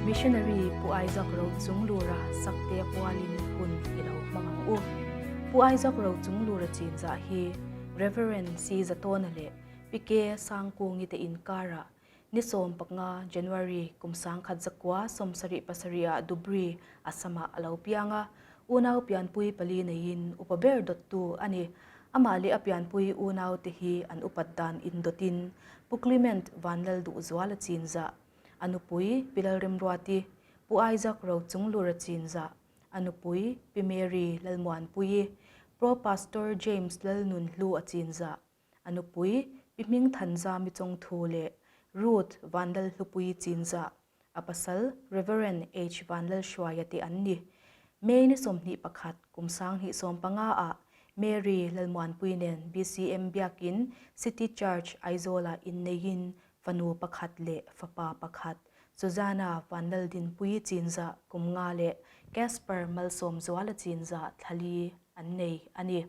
Missionary Pu Isaac Rochunglura Saktea pualin hun i lo hmang ang u. Pu Isaac Rochunglura chinzah hi Rev. C. Zatawna leh Pi K. Sangkungi te inkarah ni 15 January kum 1977 ah Dhubri, Assam-ah a lo piang a. Unau pianpui pali neiin upa ber dawttu a ni. Amah leh a pianpui unaute hi an upat dan indawtin Pu Clement Vanlalduhzuala chinzah, a nupui Pi Lalremruati, Pu Isaac Rochunglura chinzah, a nupui Pi Mary Lalmuanpuii, Pro Pastor James Lalnunhlu a chinzah, a nupui Pi Hmingthanzami Chawngthu leh Ruth Vanlalhlupuii chinzah, a pasal Rev. H. Vanlalhruaia te an ni. May ni 21, kum 2015 ah Mary Lalmuanpui nen BCM Biakin City Church Aizawlah inneiin fanu pakhat leh fapa pakhat, Susanna Vanlaldinpuii chinzah kum nga leh Casper Malsawmzuala chinzah thlali an nei a ni.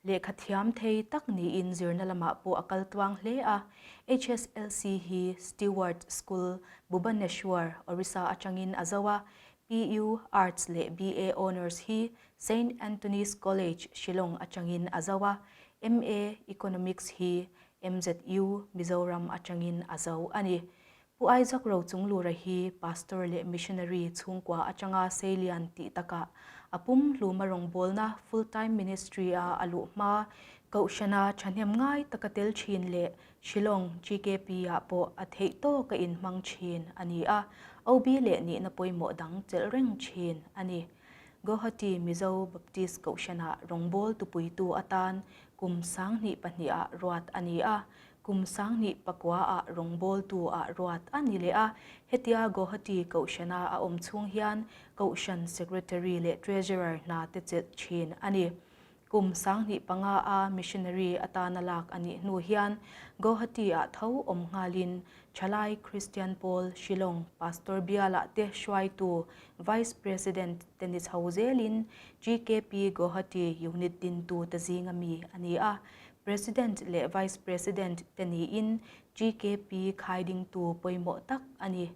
Lehkha thiam thei tak niin zirna lamah pawh a kal tluang hle a, HSLC hi Stewart School, Bhubaneswar, Orissa atangin a zo a, PU Arts leh BA Honours hi Saint Anthony's College, Shillong atangin a zo a, MA Economics hi MZU, Mizoram atangin a zo a ni. Pu Isaac Rochunglura hi Pastor leh Missionary chhungkua atanga seilian tih takah a pum hluma rawngbawlna full time ministry a a luh hma Kohhrana thahnem ngai taka tel thin leh Shillong GKP ah pawh a theih tawk a inhmang thin a ni a, OB leh nihna pawimawh dang chelh reng thin a ni. Guwahati Mizo Baptist Kohhrana rawngbâwl tupuitu atan kum 2002 ah ruat a ni a, Kum 2009 ah rawngbawltu ah ruat a ni leh a, hetia Guwahati Kohhrana a awm chhung hian Kohhran Secretary leh Treasurer hna te chelh thin a ni. Kum 2005 a Missionary atana lak a nih hnu hian Guwahati ah tho awm nghalin Thalai Kristian Pawl Shillong Pastor Bialah te hruaitu Vice President te ni chho zelin GKP Guwahati Unit dintu te zinga mi a ni a, President leh Vice President te niin GKP khai dingtu pawimawh tak a ni.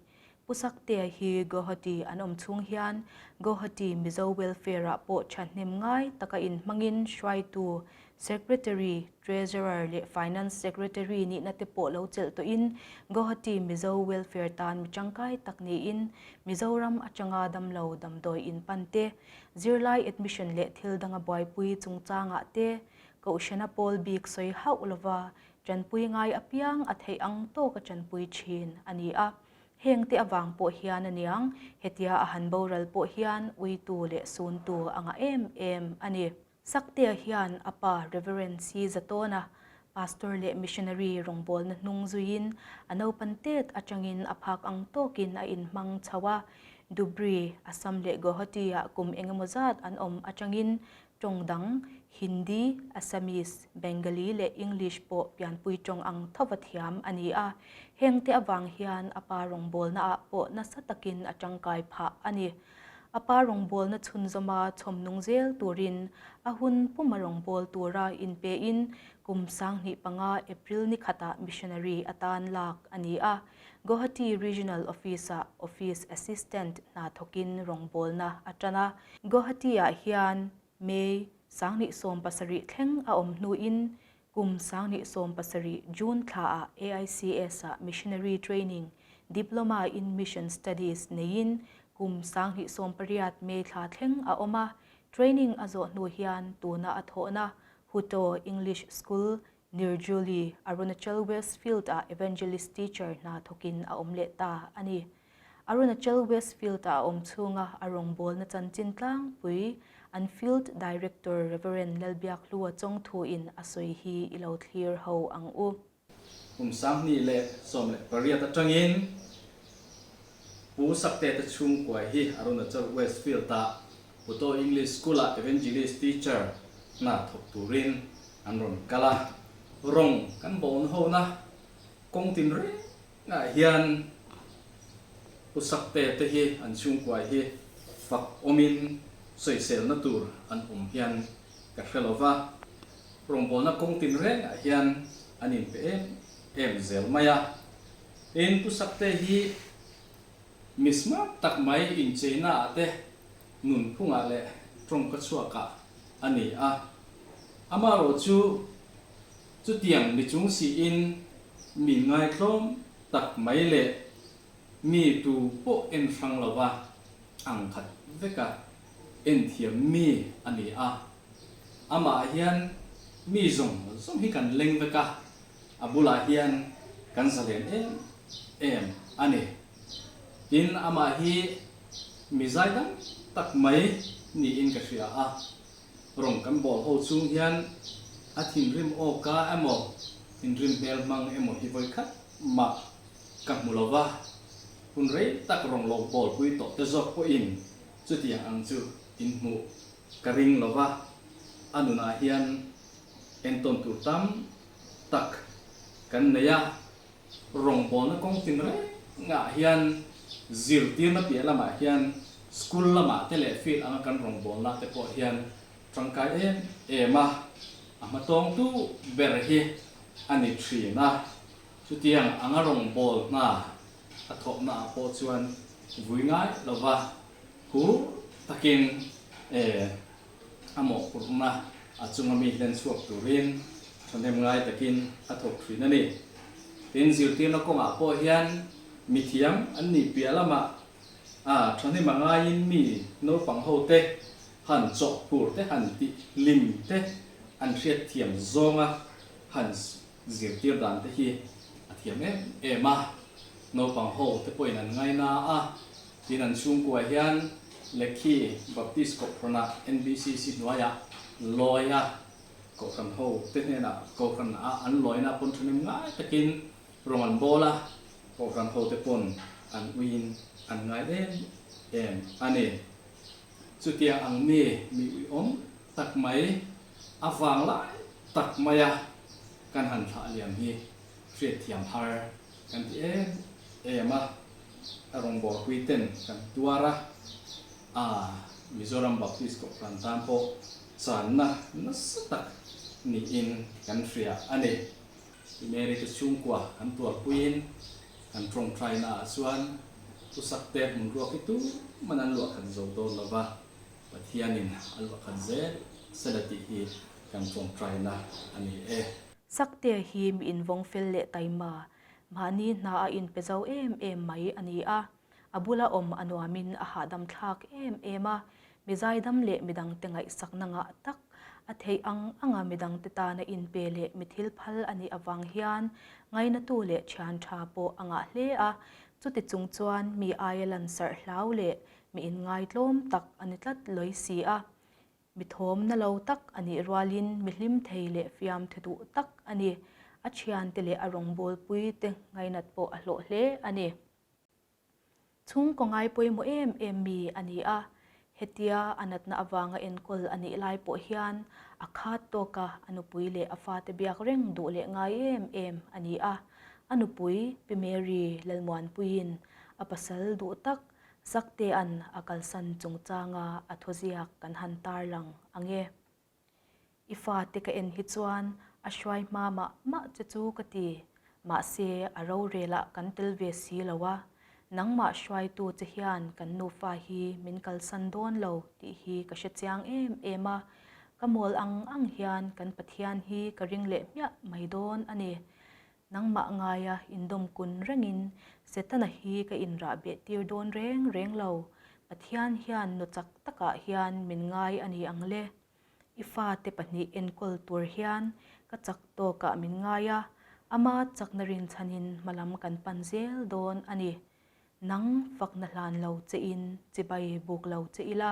Pu Saktea hi Guwahati an awm chhung hian Guwahati Mizo Welfare-ah pawh thahnem ngai taka inhmangin hruaitu Secretary, Treasurer leh Finance Secretary nihna te pawh lo chelh tawhin Guwahati Mizo Welfare tan mi tangkai tak niin Mizoram atanga damlo damdawi inpan te, zirlai admission leh thil danga buaipui chungchangah te Kohhrana pawl bik sawi hauh lova tanpui ngai apiang a theih ang tawka tanpui thin a ni a. Heng te avang pawh hian aniang hetia a han boral pawh hian uitu leh suntu a ngah em em a ni. Saktea hian a pa Reverend C. Zatawna, Pastor leh Missionary rawngbawlna hnung zuiin a naupan tet atangin a phak ang tawkin a inhmang chho a. Dhubri, Assam leh Guwahati-ah kum engemaw zat an awm atangin Tawng dang, Hindi, Assamese, Bengali leh English pawh pianpui tawng ang thova thiam a ni a. Hengte avang hian a pa rawngbawlnaah pawh nasa takin a tangkai phah a ni. A pa rawngbawlna chhunzawma chhawmnung zel turin a hun puma rawngbâwl tura inpein kum 2005 April ni khatah missionary atan lak a ni a. Guwahati Regional Office-ah Office Assistant hna thawkin rawngbawlna a tan a. Guwahati-ah hian May 2017 thleng a awm hnuin kum 2017 June thlaah AICS-ah Missionary Training Diploma in Mission Studies neiin kum 2018 May thla thleng a awm a. Training a zawh hnu hian tuna a thawhna Huto English School Nirjuli, Arunachal West Field-ah Evangelist Teacher hna thawkin a awm leh ta a ni. Arunachal West Field-ah a awm chhunga a rawngbawlna chanchin tlangpui an Field Director Rev. Lalbiakhlua Chawngthuin a sawi hi i lo thlir ho ang u. Kum 2018 atangin Pu Sakte te chhungkua hi Arunachal West Field-ah Puto English School-ah Evangelist Teacher hna thawk turin an rawn kal a. Rawng kan bawn hona kawng tin rengah hian Pu Sakte te hi an chhungkua hi fak awmin sawiselna tur an awm hian ka hre lo va. Rawngbawlna kawng tin rengah hian an inpe em em zel mai a. Tin, Pu Sakte hi. Mi smart tak mai incheina ah te nunphungah leh tawngka chhuakah a ni a. Amaherawhchu chutiang mi chung siin mi ngaitlawm tak mai leh mi tu pawh en hrang lova ang khat veka en thiam mi a ni a. Amah hian mi zawng zawng hi kan leng vek a, a bulah hian kan zalen em em a ni. Tin, amah hi mi zaidam tak mai niin ka hria a, rawng kan bawl ho chung hian a thinrim awka emaw thinrim hmel hmang emaw hi vawikhat mah ka hmu lo va, hun rei tak rawng lo bawlpui tawh te zawk pawhin chutiang ang chu in hmuh ka ring lo va, a nunah hian entawn tur tam tak kan nei a, rawngbawlna kawng tin rengah hian zirtirna piah lamah hian school lamah te leh field anga kan rawngbawlna te pawh hian tangkai em em a, a hmatawngtu ber hi a ni thin a, chutiang anga rawngbawlna a thawhna ah pawh chuan vui ngai lova Hur takin e a mawhphurhna a chunga mi hlen chhuak turin thahnem ngai takin a thawk thin a ni. Tin, zirtirna kawngah pawh hian mithiam an nih piah lamah a thahnem a ngaiin mi naupang hote han chawhphur te han tih hlim te an hriatthiam zawnga han zirtir dan te hi a thiam em em a. Naupang ho te pawhin an ngaina a, tin an chhungkua hian Lekhi Baptist Kohhranah NBCC hnuaiah lawi a, Kohhran ho te hnenah Kohhran a an lawina pawn thahnem ngai takin rawng an bawl a, Kohhran ho te pawn an uiin an ngai em em a ni. Chutiang ang mi mi uiawm tak mai a vang lai tak maia kan han thlah liam hi hriatthiam har kan ti em em a, a rawngbawlpui ten kan tuar a, a Mizoram Baptist Kohhran tan pawh channa nasa tak niin kan hria a ni. Pi Mary te chhungkua kan tuarpuiin kan tawngtaina ah chuan Pu Sakte hmun ruak hi tuman an luah khat zo dawn lo va, Pathianin a luah khat zel sela tih hi kan tawngtaina a ni e. Sakte hi mi invawng fel leh taima, mahni hna a inpe zo em em mai a ni a. A bula awm a nuamin a hahdam thlak em em a, mi zaidam leh midangte ngaihsakna ngah tak, a theih ang anga midangte tana inpe leh mi thil phal a nih avang hian ngainatu leh thian tha pawh a ngah hle a. Chuti chung chuan mi aia lansarh hlau leh mi inngaitlawm tak a ni tlat lawi si a. Mi thawm na lo tak a nih rualin mi hlim thei leh fiam the duh tak a ni. A thiante leh a rawngbawlpui te ngainat pawh a hlawh hle a ni. Chhungkaw ngai pawimawh em em mi a ni a, hetia a natna avanga enkawl a nih lai pawh hian a khat tawka a nupui leh a fate biak reng duh leh ngai em em a ni a. A nupui Pi Mary Lalmuanpuiin a pasal duh tak Zaktea'n a kalsan chungchanga a thuziak kan han tarlang ang e. I fate ka en hi chuan a hruai hma mah mah che chu ka ti, mahse a rorelah kan tel ve si lo a, nangmah hruaitu che hian kan nufa hi min kalsan dawn lo tih hi ka hre chiang em em a, ka mawl ang ang hian kan Pathian hi ka ring leh hmiah mai dawn a ni. Nangmah ngaia indawm kun rengin Setana hi ka inrah beh tir dawn reng reng lo. Pathian hian nu chak takah hian min ngai a ni ang le. I fate pahnih enkawl tur hian ka chak tawkah min ngai a, ama chakna rinchhanin hmalam kan pan zel dawn a ni. Nang fakna hlan lo che in chibai buk lo che ila,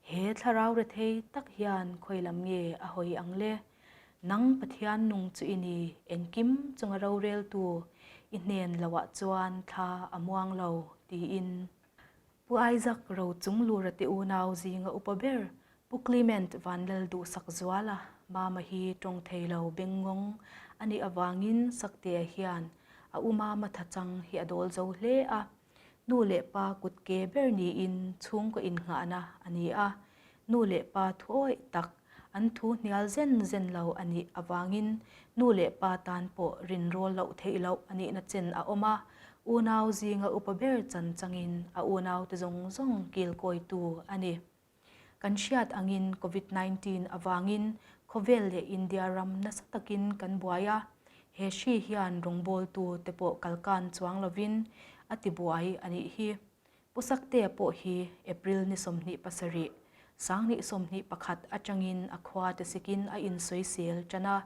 he thlarau rethei tak hian khawi lam nge a hawi ang le? Nang Pathian nung chu i ni, engkim chunga roreltu i hnen loah chuan thla a muang lo, tiin. Pu Isaac Rochunglura te unau zinga upa ber Pu Clement Vanlal duhsak zuala Mama hi tawng thei lo bengngawng a nih avangin Saktea hian a u Mama thachang hi a dawl zo hle a. Nu leh pa kut ke ber niin chhungkaw innghahna a ni a. Nu leh pa thuawih tak, an thu hnial zen zen lo a nih avangin nu leh pa tan pawh rinrawl loh theih loh a nihna chen a awm a. Unau zinga upa ber chan changin a unaute zawng zawng kilkawitu a ni. Kan hriat angin Covid 19 avangin khawvel leh India ram nasa takin kan buai a, he hri hian rawngbawltu te pawh kalkan chuang lovin a tibuai a nih hi. Pu Saktea pawh hi April ni 27, 2021 atangin a khua te sikin a insawisel tan a,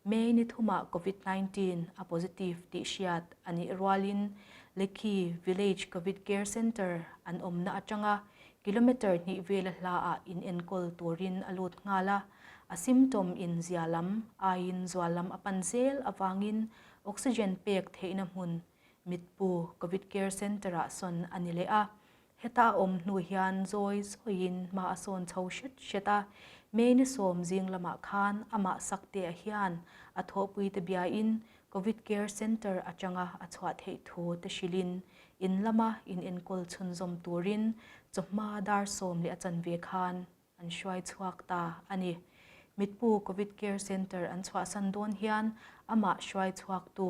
May ni thumah Covid 19 a positive tih hriat a nih rualin Lekhi Village Covid Care Centre an awmna atanga Kilometre hnih vela hlaah inenkawl turin a lut nghal a, a symptom in zia lam aiin zual lam a pan zel avangin oxygen pek theihna hmun mitpu Covid Care Centre-ah sawn a ni leh a. Heta a awm hnu hian zawi zawiin hma a sawn chho hret hret a, May ni 10 zing lamah khan amah Saktea hian a thawhpuite biain Covid Care Centre atanga a chhuah theih thu te hrilhin In lama in enkawl chhunzawm turin chawhma dar sawm leh a chanve khan an hruai chhuak ta a ni. Mitpu Covid Care Centre an chhuahsan dawn hian amah hruai chhuaktu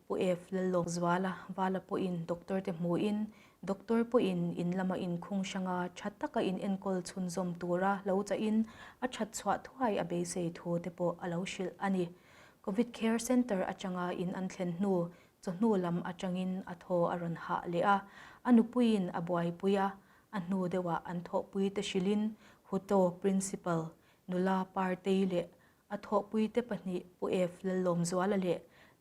Pu F. Lallawkzuala Vala pawhin doctor te hmuhin doctor pawhin in lama inkhung hranga tha taka in enkawl chhunzawm tura lo chahin a that chhuah thuai a beisei thu te pawh a lo hrilh a ni. Covid Care Centre atanga in an thlen hnu Chawhnu lam atangin a thaw a rawn hah leh a, a nupuiin a buaipui a, a hnu deuhah an thawhpuite hrilhin Huto Principal nula Partei leh a thawhpuite pahnih Pu Ef Lallawmzuala leh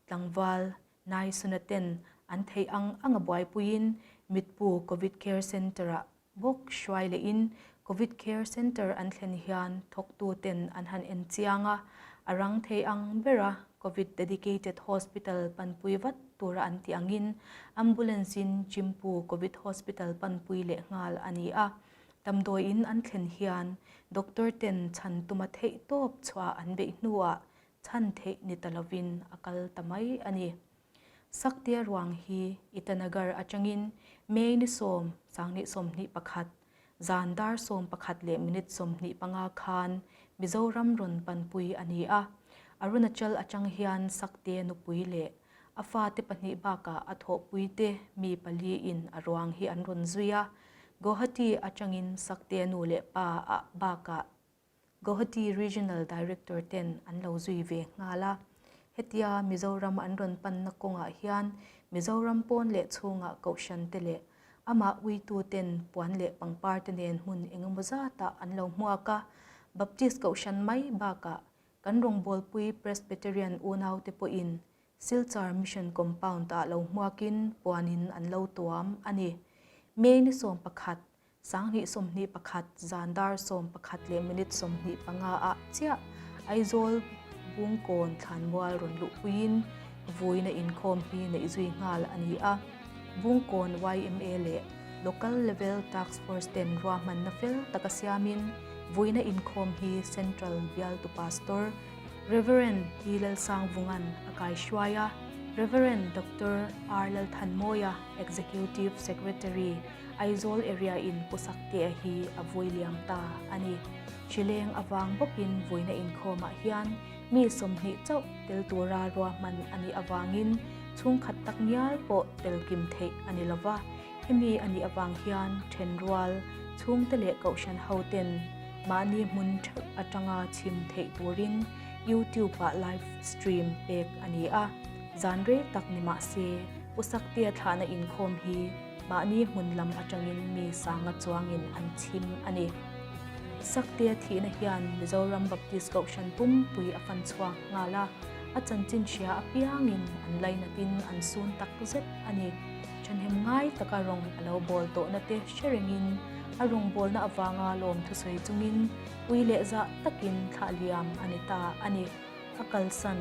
tlangval Naisuna ten an theih ang anga buaipuiin Mitpu Covid Care Centre-ah bawk hruai lehin Covid Care Centre an thlen hian thawktuten an han en chiang a, a rang thei ang bera Covid Dedicated Hospital panpui vat tura an tih angin Ambulance-in Chimpu Covid Hospital panpui leh nghal a ni a. Damdawiin an thlen hian Doctor ten chhan tuma theih tawp chhuah an beih hnuah chhan theih ni ta lovin a kal ta mai a ni. Saktia ruang hi Itanagar atangin May ni 10, 2021, zan dar 11 leh minute 25 khan Mizoram rawn panpui a ni a. Arunachal atang hian Sakte nupui leh a fate pahnih bakah a thawhpuite mi pali in a ruang hi an rawn zui a. Guwahati atangin Sakte nu leh pa ah bakah Guwahati Regional Director ten an lo zui ve nghal a. Hetia Mizoram an rawn panna kawngah hian Mizoram pawn leh chhungah kohhran te leh amah uitu ten puan leh pangpar te nen hmun engemaw zatah an lo hmuak a. Baptist kohhran mai bakah kan rawngbawlpui Presbyterian unaute pawhin Silchar Mission Compound ah lo hmuakin puanin an lo tuam a ni. May ni 11, 2021 zan dar 11 leh minute 25 ah chiah Aizawl Bungkawn Thlanmual rawn luhpuiin vuina inkhawm hi neih zui nghal a ni a. Bungkawn yma leh Local Level Task Force ten ruahmanna fel taka siamin vuina inkhawm hi Central Bialtu Pastor Rev. T. Lalsangvunga'n a kaihruai a, Rev. Doctor R. Lalthanmawia, Executive Secretary, Aizawl area in Pu Saktea hi a vui liam ta a ni. Hrileng avang bawkin vuina inkhawmah hian mi 20 chauh tel tura ruahman a nih avangin chhungkhat tak ngial pawh tel kim theih a ni lova. Hemi a nih avang hian thenrual, chhungte leh kohhran hoten mahni hmun theuh atanga chhim theih turin YouTube-ah live stream pek a ni a. Zan rei tak ni mah se, Pu Saktea thlahna inkhawm hi Mahni hmun lam atangin mi sanga chuangin an chhim a ni. Saktea thihna hian Mizoram Baptist Kohhran pumpui a fan chhuak nghal a, a chanchin hria apiangin an lainatin an sun tak zet a ni. Thahnem ngai taka rawng a lo bawl tawhna te hre rengin a rawngbawlna avanga lawm thusawi chungin ui leh zah takin thlah liam a ni ta a ni. A kalsan,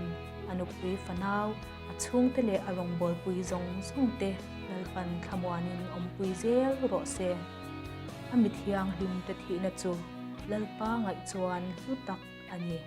a nupui fanau, a chhungte leh a rawngbawlpui zawng zawng te Lalpan thlamuanin awmpui zel rawh se. A mi thianghlim te thihna chu Lalpa ngaih chuan hlu tak a ni.